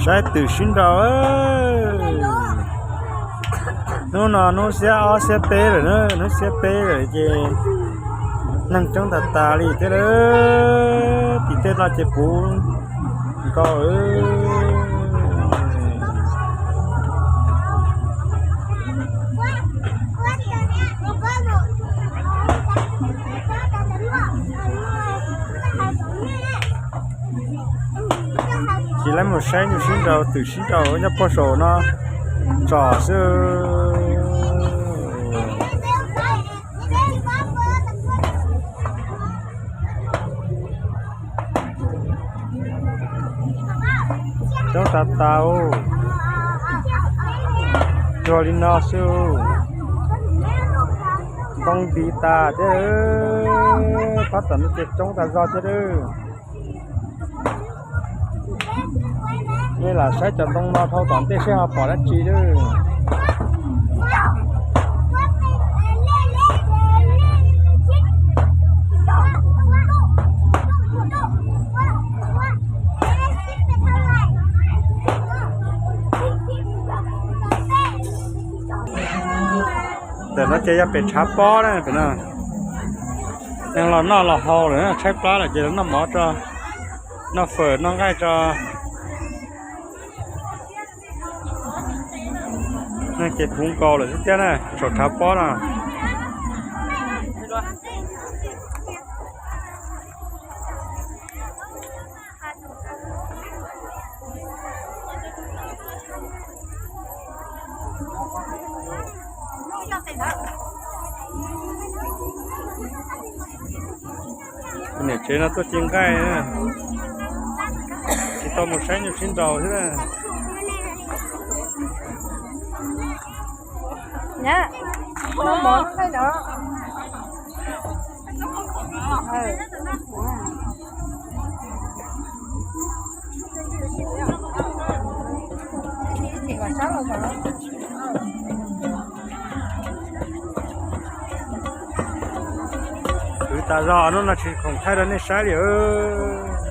Saib twm sib nraus. Hnub no hnub xiab ob xiab peb lawm na, hnub xiab peb lawm ces neeg coob tas tas li thiab lawm. Tim tej no ces puv nkaus. Ces lawv mus saib nyuj sib nraus twm sib nraus nyob puag saum no tsom xwb. Coob tas tas, cuag li no xwb. Ntoo nti tas thiab. Pab tom no ces coob tas zog thiab. Nej lam saib cov ntoo no dhau tom ntej seb ho pom dab tsi lawm. Ntawm no ces yog pem tshav pob na, pem no. Neeg los noj los haus lawm, tshaib plab lawm ces los noj mov tso, noj fawm noj nqaij tso. Neeg ces puv nkaus lawm thiab na, saum tshav pob no. Niam tsev no tuaj ci nqaij, tsis tau mus saib nyuj sib nraus thiab. Kwv tas zog, hnub no tsis khoom thaij rau nej saib li os.